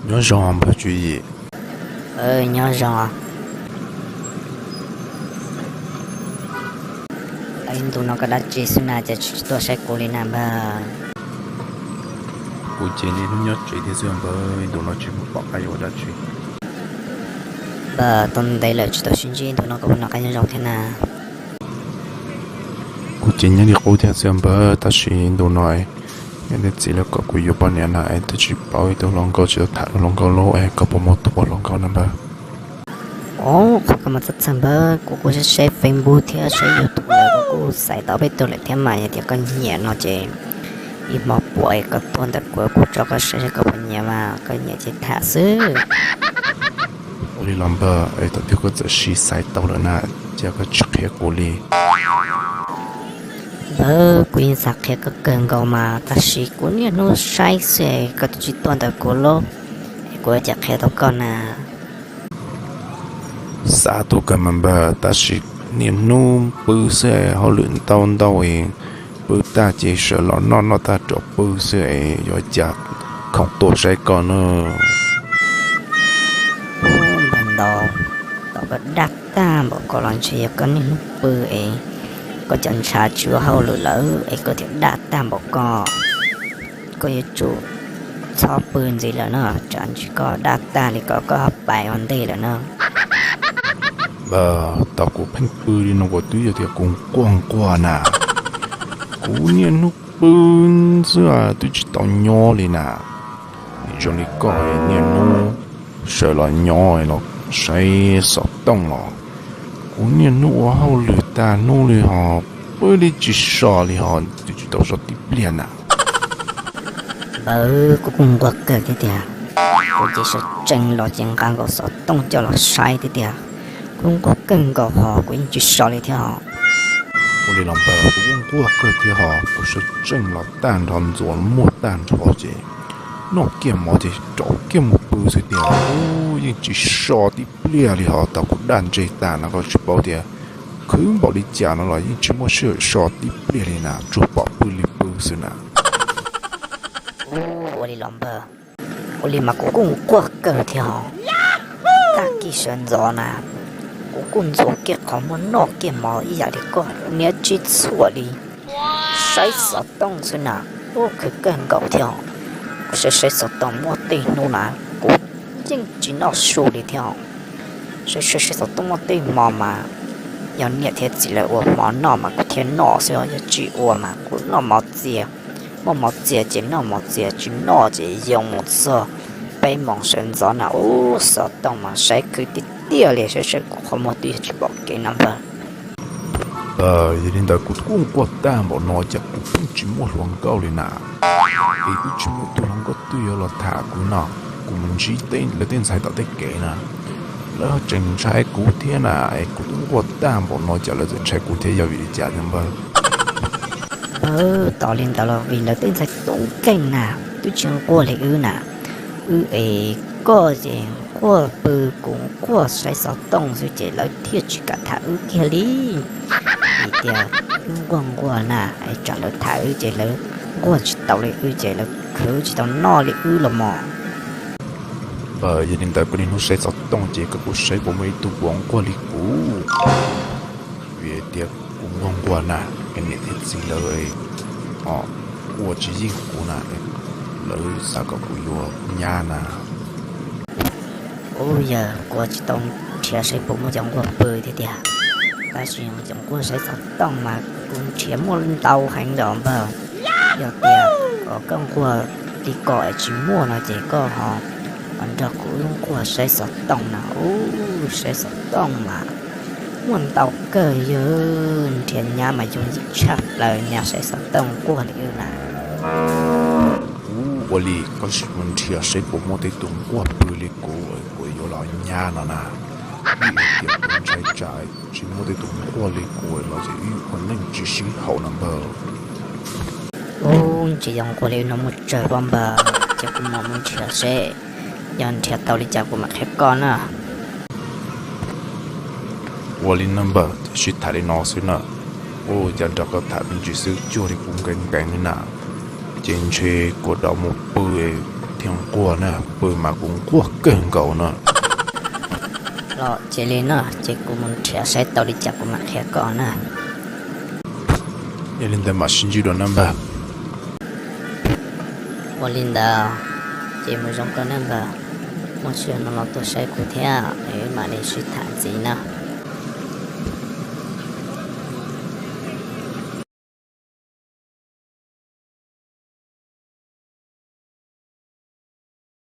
Nyob zoo npawg Tswv Yim. Nyob zoo. Ib ntu no koj dab tsi xwb na ces tsis tuaj saib kuv li na npawg? Kuv ces niaj hnub nyob tsev thiab xwb npawg, ib ntu no tsis pom qab yuav ua dab tsi. Npawg, tau ntev lawm tsis tau sib ntsib, ntu no koj puas noj qab nyob zoo thiab na? Kuv ces nyob li qub thiab xwb npawg, tab sis ntu no niam thiab txiv lawv kom kuv yuav poj niam na es twb tsis paub ib tug hluas nkauj, tsis tau tham hluas nkauj lauj, es koj puas muaj tus pom hluas nkauj na npawg? Ov, qhov koj mas txawj txawj npawg, kuv kuj saib saib Facebook thiab saib YouTube lawm, kuv kuj xaiv tau peb tug lawm thiab mas, yog tias koj nyiam no ces ib hmo puas es koj tuaj ntawm kuv, kuv tso koj saib saib koj puas nyiam mas, koj nyiam ces tham xwb. Ua li los npawg, es thaum twg koj txawm sim xaiv tau lawm na, cas koj tsis qhia kuv li? Npawg, kuv yeej xav qhia koj kawg nkaus mas, tab sis kuv niaj hnub saib xwb es koj twb tsis tuaj ntawm kuv lauj, es kuv ua cas qhia tau koj na? Xav tuaj kawg mas npawg, tab sis niaj hnub pw xwb, hauj lwm ntau ntau es pw tag ces sawv los noj, noj tag rov pw xwb es yuav cas khoom tuaj saib koj na. Ub, npawg Ntaus, tom koj daj tag npaum ko los ntshe yog koj niaj hnub pw es koj cov ntshav tsis ua hauj lwm lawm es koj thiaj daj tag npaum ko. Koj yuav tsum txhob pw ntxiv lawm no, tsam ntshe koj daj tag li ko koj ho pais ua ntej lawm na. Npawg, tau kuv pheej pw li no kuv twb yog tias kuv nquag nquag na. Kuv niaj hnub pw xwb twb tsis tau nyob li na. Nim zoo li koj niaj hnub sawv los nyob los saib xov tooj los, kuv niaj hnub ua hauj lwm tag hnub li ho pw li tsis so li ho twb tsis tau so tib pliag na. Npawg, kuv kuj nquag kawg thiab tiag, kuv ces sawv tsees los ces nqa nkaus xov tooj coj los saib thiab tiag. Kuv nquag kawg nkaus ho kuv yeej tsis so li thiab ho. Ua li los npawg, kuv kuj nquag kawg thiab ho kuv sawv tsees los tag nrho ntxuav muag tag nrho ces noj kiag mov ces rov kiag mus pw xwb tiag, yeej tsis so tib pliag li ho. Tau kuv daj ntseg tag no koj tsis paub tias khwv npaum li cas no los yeej tsis muaj sij hawm so tib pliag li na, tsuas pom pw li pw xwb na. Ua li los npawg, ua li mas kuv kuj nquag kawg thiab ho. Tag kis sawv ntxov na, kuv kuj ntxuav kiag qhov muag noj kiag mov ib yam li koj, niaj tsib txhuam li saib xov tooj xwb na. Ub, khwv kawg nkaus thiab ho. Kuv saib saib xov tooj muaj tej hnub na, kuv yeej tsis noj su li thiab ho. Saib saib saib xov tooj muaj tej hmo mas yog niam thiab txiv lawv ua hmo noj mas kuv thiaj noj xwb, yog tsis ua mas kuv noj mov txias. Muaj mov txias ces noj mov txias, tsis noj ces yoo mus txog peb moos sawv ntxov na. Ub, xov tooj mas saib khwv tiag tiag li, saib saib kuv qhov muag twb yog tsis pom kev no npawg. Yog li ntawd kuv kuj nquag tag npaum no cas kuv pheej tsis muaj hluas nkauj li na. Es twb tsis muaj tus hluas nkauj twg yuav los tham kuv no. Kuv mus ntsib lawv tej ntxhais tom tej kev na, lawv tseem ntshai kuv thiab na, es kuv twb nquag tag npaum no cas lawv tseem ntshai kuv thiab, yog vim li cas thiab npawg? Npawg, tos li ntawd los vim lawv tej ntxhais tub nkeeg na, twb tsis nquag li wb na. Wb es koj ces nquag pw, kuv nquag saib xov tooj xwb ces lawv thiaj tsis kam tham wb kiag li. Vim tias wb nquag nquag na, es tsam lawv tham wb ces lawv nquag tsis tau li wb ces lawv khwv tsis tau noj li wb los mos. Npawg, yog li ntawd koj niaj hnub saib xov tooj ces koj puas saib puas muaj ib tug puas nquag li kuv? Vim tias kuv nquag nquag na, es niam thiab txiv lawv ua tsis yeej kuv na, lawv xav kom kuv yuav nyab na. Ub, yawg, kuv tsis tau nrhiav saib puas muaj cov nquag pw thiab tiag, tab sis cov nquag saib xov tooj mas kuv nrhiav muaj ntau heev lawm npawg. Yog tias koj nquag li ko es tsis muaj no ces koj ho nrog kuv wb nquag saib xov tooj na. Ub, saib xov tooj mas muaj ntau kawg, yog nrhiav nyab mas yooj yim tshaj plaws, nyab saib xov tooj nquag li wb na. Ub, ua li koj sim mus nrhiav saib puas muaj tej tus nquag pw li kuv, kuv yuav los nyab no na. Vim tias kuv ntshai tsam tsis muaj tej tus nquag li kuv los ces wb ua neej tsis sib haum no npawg. Ub, tsis yog nquag li no muaj tsawg pob npawg, ces kuv mam mus nrhiav seb, yog nrhiav tau li cas kuv mam qhia koj na. Ua li no npawg, sib tham li no xwb na. Ub, cas nrog koj tham me ntsis xwb cuag li kuv nkees nkees li na. Ces ntshe kuv rov mus pw thiab. Nquag na, pw mas kuv nquag kawg nkaus no. Los cia li no ces kuv mus nrhiav saib tau li cas kuv mam qhia koj na. Yog li ntawd mam sib ntsib dua na npawg. Ua li ntawd ces mus zoo koj na npawg. Muaj sij hawm no los tuaj saib kuv thiab wb mam li sib tham ntxiv na.